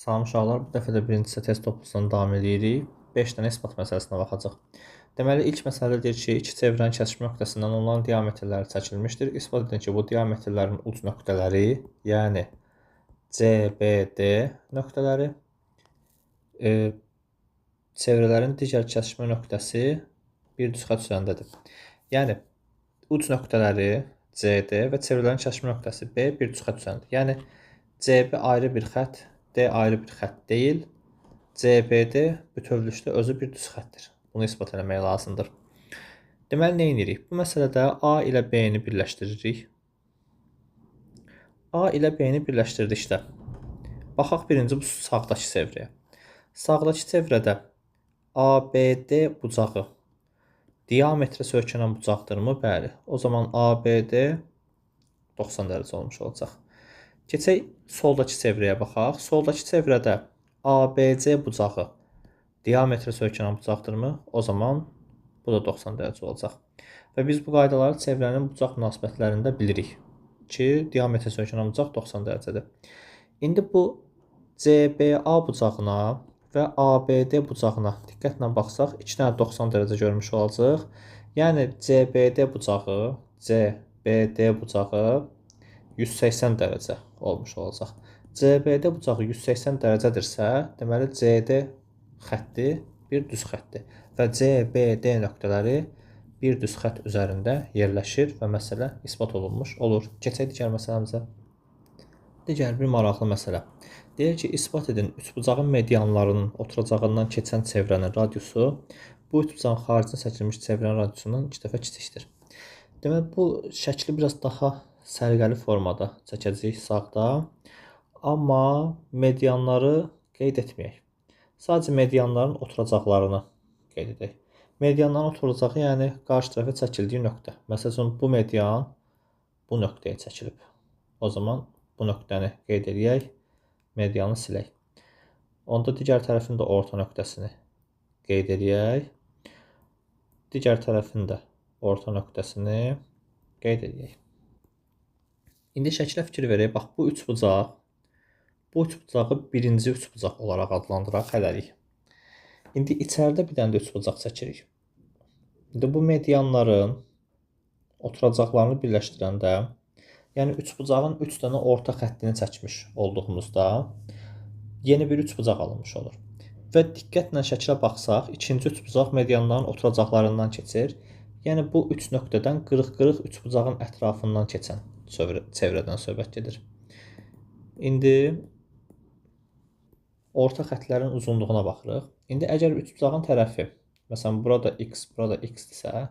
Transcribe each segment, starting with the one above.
Salam uşaqlar, bu dəfə də birinci hissə test toplusundan davam edirik. 5 dənə isbat məsələsinə baxacaq. Deməli, ilk məsələ deyir ki, iki çevrənin kəsişmə nöqtəsindən onların diametrləri çəkilmişdir. İsbat edin ki, bu diametrlərin uc nöqtələri, yəni CBD nöqtələri, çevrələrin digər kəsişmə nöqtəsi bir düz xətt üzərindədir. Yəni, uc nöqtələri CD və çevrələrin kəsişmə nöqtəsi B bir düz xətt üzərindədir. Yəni, CB ayrı bir xətt, D ayrı bir xətt deyil, CBD bütövlükdə özü bir düz xəttdir. Bunu isbat eləmək lazımdır. Deməli, nə edirik? Bu məsələdə A ilə B-ni birləşdiririk. A ilə B-ni birləşdirdikdə, baxaq birinci bu sağdakı çevrəyə. Sağdakı çevrədə ABD bucağı diametrə söykənən bucaqdırmı? Bəli. O zaman ABD 90 dərəcə olmuş olacaq. Keçək soldakı çevrəyə baxaq. Soldakı çevrədə ABC bucağı diametrə söykənən bucaqdırmı? O zaman bu da 90 dərəcə olacaq. Və biz bu qaydaları çevrənin bucaq münasibətlərində bilirik ki, diametrə söykənən bucaq 90 dərəcədir. İndi bu CBA bucağına və ABD bucağına diqqətlə baxsaq, 2 dənə 90 dərəcə görmüş olacaq. Yəni CBD bucağı, CBD bucağı 180 dərəcə olmuş olacaq. CBD bucağı 180 dərəcədirsə, deməli CD xətti bir düz xəttdir və CBD nöqtələri bir düz xətt üzərində yerləşir və məsələ isbat olunmuş olur. Keçək digər məsələmizə. Digər bir maraqlı məsələ. Deyir ki, isbat edin üçbucağın medianlarının oturacağından keçən çevrənin radiusu bu üçbucağın xaricində çəkilmiş çevrənin radiusundan 2 dəfə kiçikdir. Deməli, bu şəkli biraz daha səliqəli formada çəkəcəyik sağda, amma medianları qeyd etməyək. Sadəcə medianların oturacaqlarını qeyd edək. Medianların oturacağı, yəni qarşı tərəfə çəkildiyi nöqtə. Məsəl üçün, bu median bu nöqtəyə çəkilib. O zaman bu nöqtəni qeyd edək, medianı silək. Onda digər tərəfin də orta nöqtəsini qeyd edək. Digər tərəfin də orta nöqtəsini qeyd edək. İndi şəklə fikir verək. Bax, bu üçbucaq, bu üçbucağı birinci üçbucaq olaraq adlandıraq hələlik. İndi içəridə bir dənə də üçbucaq çəkirik. İndi bu medianların oturacaqlarını birləşdirəndə, yəni üçbucağın 3 dənə orta xəttini çəkmiş olduğumuzda yeni bir üçbucaq alınmış olur. Və diqqətlə şəklə baxsaq, ikinci üçbucaq medianların oturacaqlarından keçir. Yəni bu üç nöqtədən qırıq-qırıq üçbucağın ətrafından keçən çevrədən söhbət gedir. İndi orta xəttlərin uzunluğuna baxırıq. İndi əgər üçbucağın tərəfi, məsələn, burada x, burada x-dirsə,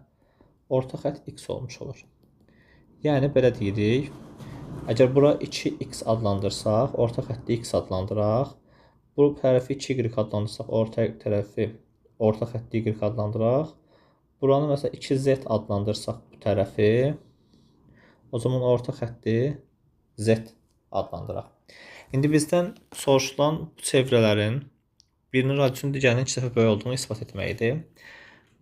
orta xətt x olmuş olur. Yəni, belə deyirik, əgər bura 2x adlandırsaq, orta xətti x adlandıraq, bu tərəfi 2y adlandırsaq, orta tərəfi, orta xətti y adlandıraq, buranı məsələn 2z adlandırsaq bu tərəfi, o zaman orta xətti z adlandıraq. İndi bizdən soruşulan bu çevrələrin birinin radiusunun digərinin 2 dəfə böyük olduğunu isbat etməkdir.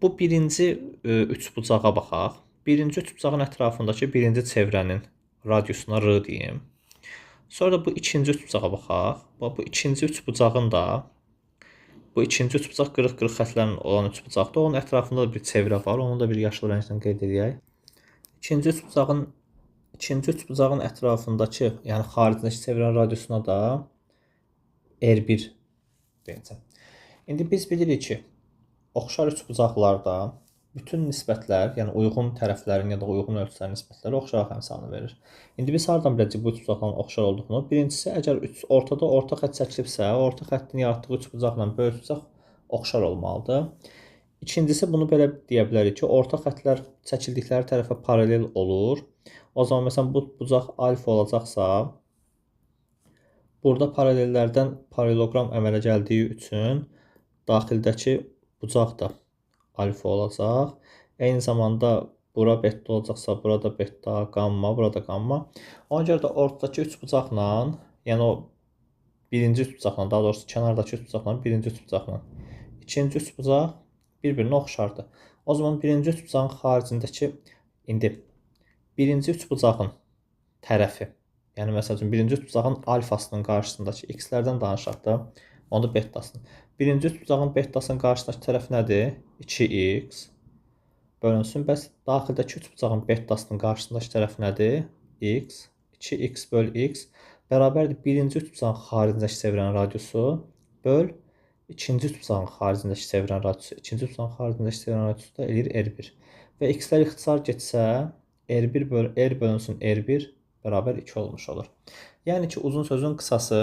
Bu birinci üçbucağa baxaq. Birinci üçbucağın ətrafındakı birinci çevrənin radiusuna R deyim. Sonra da bu ikinci üçbucağa baxaq. Bu ikinci üçbucağın da, bu ikinci üçbucaq qırıq-qırıq xəttlərin olan üçbucaqdır. Onun ətrafında da bir çevrə var. Onu da bir yaşıl rənglə qeyd edək. İkinci üçbucağın ətrafındakı, yəni xaricindəki çevrənin radiusuna da R1 deyəcəm. İndi biz bilirik ki, oxşar üçbucaqlarda bütün nisbətlər, yəni uyğun tərəflərin ya da uyğun ölçülərin nisbətləri oxşaraq əmsalını verir. İndi biz hardan biləcəyik bu üçbucaqların oxşar olduğunu? Birincisi, əgər ortada orta xətt çəkilibsə, orta xəttin yaratdığı üçbucaqla böyük üçbucaq oxşar olmalıdır. İkincisi, bunu belə deyə bilərik ki, orta xəttlər çəkildikləri tərəfə paralel olur. O zaman, məsələn, bu bucaq alfa olacaqsa, burada paralellərdən paraleloqram əmələ gəldiyi üçün daxildəki bucaq da alfa olacaq. Eyni zamanda bura beta olacaqsa, burada beta, qamma, burada qamma. Ona görə də ortadakı üçbucaqla, yəni o birinci üçbucaqla, daha doğrusu kənardakı üçbucaqla, birinci üçbucaqla, ikinci üçbucaq bir-birinə oxşardır. O zaman birinci üçbucağın xaricindəki, indi birinci üçbucağın tərəfi Yəni, məsəl üçün, birinci üçbucağın alfasının qarşısındakı x-lərdən danışaq da, onda betasının. Birinci üçbucağın betasının qarşısındakı tərəf nədir? 2x bölünsün. Bəs daxildəki üçbucağın betasının qarşısındakı tərəf nədir? X. 2x böl x bərabərdir birinci üçbucağın xaricindəki çevrənin radiusu böl ikinci üçbucağın xaricindəki çevrənin radiusu. İkinci üçbucağın xaricindəki çevrənin radiusu da eləyir R1. Və x-lər ixtisar getsə R1 böl R bölünsün R1 bərabər 2 olmuş olur. Yəni ki, uzun sözün qısası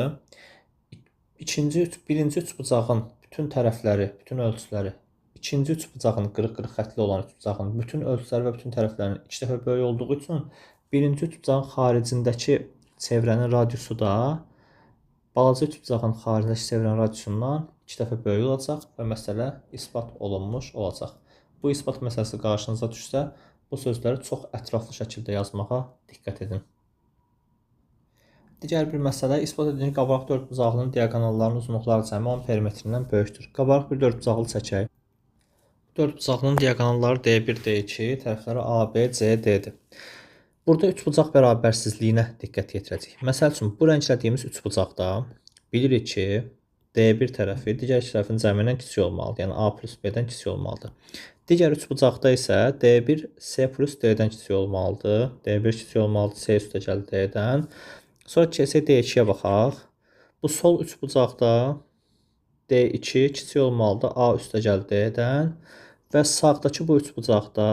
birinci üçbucağın bütün tərəfləri, bütün ölçüləri, ikinci üçbucağın qırıq-qırıq xətli olan üçbucağın bütün ölçüləri və bütün tərəflərinin 2 dəfə böyük olduğu üçün birinci üçbucağın xaricindəki çevrənin radiusu da balaca üçbucağın xaricindəki çevrənin radiusundan 2 dəfə böyük olacaq və məsələ isbat olunmuş olacaq. Bu isbat məsələsi qarşınıza düşsə, bu sözləri çox ətraflı şəkildə yazmağa diqqət edin. Digər bir məsələ, isbat edin ki, qabarıq dördbucaqlının diaqonallarının uzunluqları cəmi 10 perimetrindən böyükdür. Qabarıq bir dördbucaqlı çəkək. Dördbucaqlının diaqonalları D1, D2, tərəfləri A, B, C, D-dir. Burada üçbucaq bərabərsizliyinə diqqət yetirəcəyik. Məsəl üçün, bu rənglədiyimiz üçbucaqda bilirik ki, D1 tərəfi digər iki tərəfin cəmindən kiçik olmalıdır. Yəni A plus B-dən kiçik olmalıdır. Digər üçbucaqda isə D1 C plus D-dən kiçik olmalıdır. D1 kiçik olmalıdır, C üstəgəl D-dən. Sonra keçək D2-yə baxaq. Bu sol üçbucaqda D2 kiçik olmalıdır, A üstəgəl D-dən və sağdakı bu üçbucaqda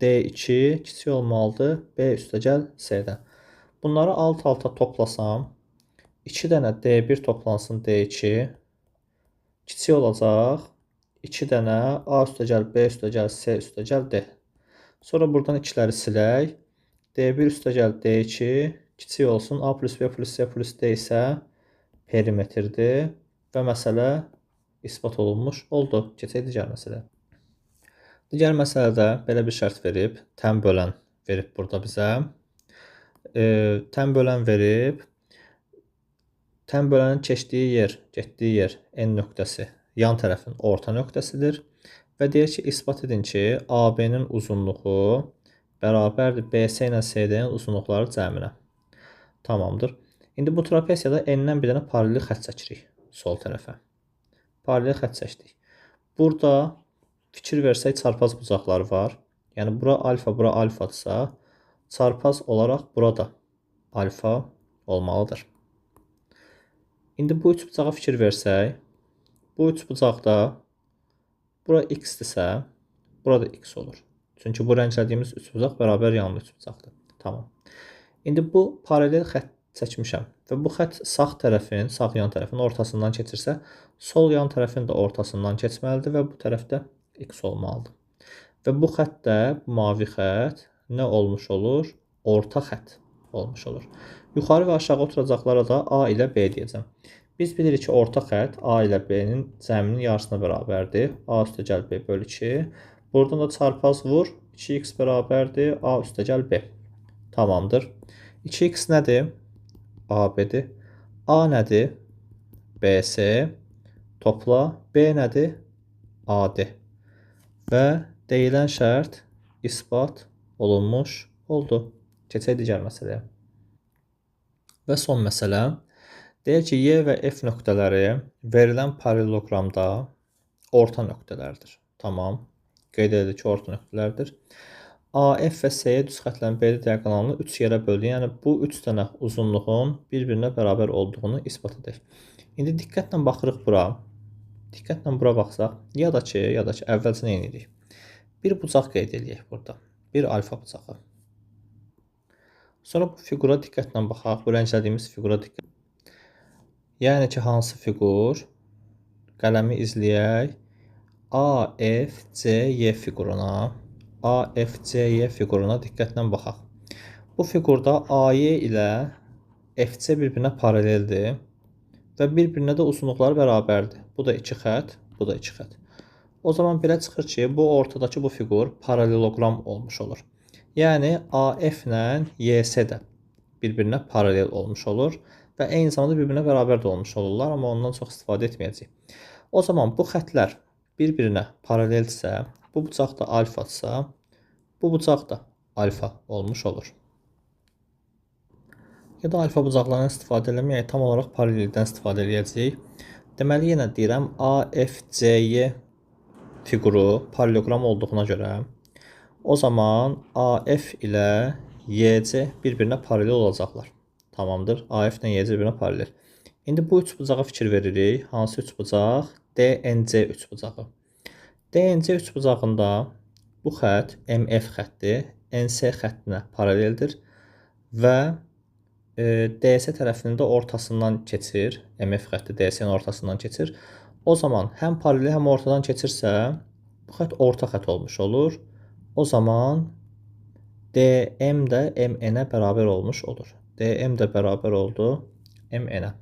D2 kiçik olmalıdır, B üstəgəl C-dən. Bunları alt-alta toplasam, 2 dənə D1 toplansın D2 kiçik olacaq, 2 dənə A üstəgəl B üstəgəl C üstəgəl D. Sonra buradan ikiləri silək. D1 üstəgəl D2 kiçik olsun. A plus B plus C plus D isə perimetrdir və məsələ isbat olunmuş oldu. Keçək digər məsələ. Digər məsələdə belə bir şərt verib, tən bölən verib burada bizə. Tən bölən verib, tən bölənin keçdiyi yer, getdiyi yer N nöqtəsi yan tərəfin orta nöqtəsidir və deyir ki, isbat edin ki, AB-nin uzunluğu bərabərdir BC ilə CD-nin uzunluqları cəminə. Tamamdır. İndi bu trapesiyada N-dən bir dənə paralel xətt çəkirik sol tərəfə. Paralel xətt çəkdik. Burada fikir versək çarpaz bucaqları var. Yəni bura alfa, bura alfadırsa, çarpaz olaraq burada alfa olmalıdır. İndi bu üçbucağa fikir versək, bu üçbucaqda bura x-dirsə, burada x olur. Çünki bu rənglədiyimiz üçbucaq bərabər yanlı üçbucaqdır. Tamam. İndi bu paralel xətt çəkmişəm və bu xətt sağ tərəfin, sağ yan tərəfin ortasından keçirsə, sol yan tərəfin də ortasından keçməlidir və bu tərəfdə x olmalıdır. Və bu xətt də, bu mavi xətt nə olmuş olur? Orta xətt olmuş olur. Yuxarı və aşağı oturacaqlara da A ilə B deyəcəm. Biz bilirik ki, orta xətt A ilə B-nin cəminin yarısına bərabərdir. A üstəgəl B bölü 2. Buradan da çarpaz vur. 2x bərabərdir. A üstəgəl B. Tamamdır. 2x nədir? AB-dir. A nədir? BC. Topla. B nədir? AD. Və deyilən şərt isbat olunmuş oldu. Keçək digər məsələyə. Və son məsələ. Deyir ki, Y və F nöqtələri verilən paralleloqramda orta nöqtələrdir. Tamam. Qeyd edilir ki, orta nöqtələrdir. AF və S-yə düz xətlərin BD diaqonalını 3 yerə böldü. Yəni, bu 3 dənə uzunluğun bir-birinə bərabər olduğunu isbat edək. İndi diqqətlə baxırıq bura. Diqqətlə bura baxsaq, ya da ki, əvvəlcə nə edirik? Bir bucaq qeyd eləyək burada. Bir alfa bucağı. Sonra bu fiqura diqqətlə baxaq. Bu rənglədiyimiz fiqura diqqət. Yəni ki, hansı fiqur? Qələmi izləyək. A, F, C, Y fiquruna. A, F, C, Y fiquruna diqqətlə baxaq. Bu fiqurda AY ilə FC bir-birinə paraleldir və bir-birinə də uzunluqları bərabərdir. Bu da 2 xətt, bu da 2 xətt. O zaman belə çıxır ki, bu ortadakı bu fiqur paraleloqram olmuş olur. Yəni AF ilə YS də bir-birinə paralel olmuş olur və eyni zamanda bir-birinə bərabər də olmuş olurlar, amma ondan çox istifadə etməyəcəyik. O zaman bu xətlər bir-birinə paraleldirsə, bu bucaq da alfadırsa, bu bucaq da alfa olmuş olur. Ya da alfa bucaqlarından istifadə eləməyək, tam olaraq paralellikdən istifadə eləyəcəyik. Deməli, yenə deyirəm, AFCY fiquru paralleloqram olduğuna görə o zaman AF ilə YC bir-birinə paralel olacaqlar. Tamamdır. AF ilə YC bir-birinə paralel. İndi bu üçbucağa fikir veririk. Hansı üçbucaq? DNC üçbucağı. DNC üçbucağında bu xətt MF xətti NC xəttinə paraleldir və DS tərəfinin də ortasından keçir. MF xətti DS-nin ortasından keçir. O zaman həm paralel, həm ortadan keçirsə, bu xətt orta xətt olmuş olur. O zaman DM də MN-ə bərabər olmuş olur. DM də bərabər oldu MN-ə.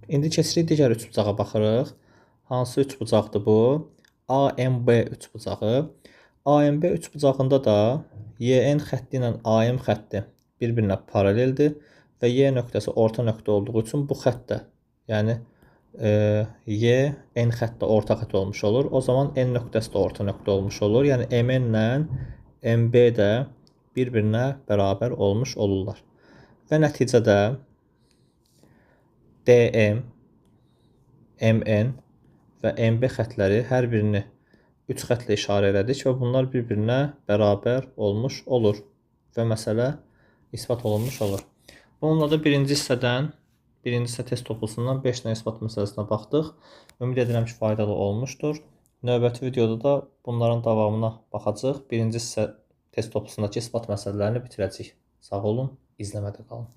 İndi keçirik digər üçbucağa baxırıq. Hansı üçbucaqdır bu? AMB üçbucağı. AMB üçbucağında da YN xətti ilə AM xətti bir-birinə paraleldir və Y nöqtəsi orta nöqtə olduğu üçün bu xətt də, yəni Y, N xətt də orta xətt olmuş olur. O zaman N nöqtəsi də orta nöqtə olmuş olur. Yəni MN ilə MB də bir-birinə bərabər olmuş olurlar. Və nəticədə DM, MN və MB xətləri hər birini 3 xətlə işarə elədik və bunlar bir-birinə bərabər olmuş olur və məsələ isbat olunmuş olur. Bununla da birinci hissədən, birinci hissə test toplusundan 5 dənə isbat məsələsinə baxdıq. Ümid edirəm ki, faydalı olmuşdur. Növbəti videoda da bunların davamına baxacağıq. Birinci hissə test toplusundakı isbat məsələlərini bitirəcəyik. Sağ olun, izləmədə qalın.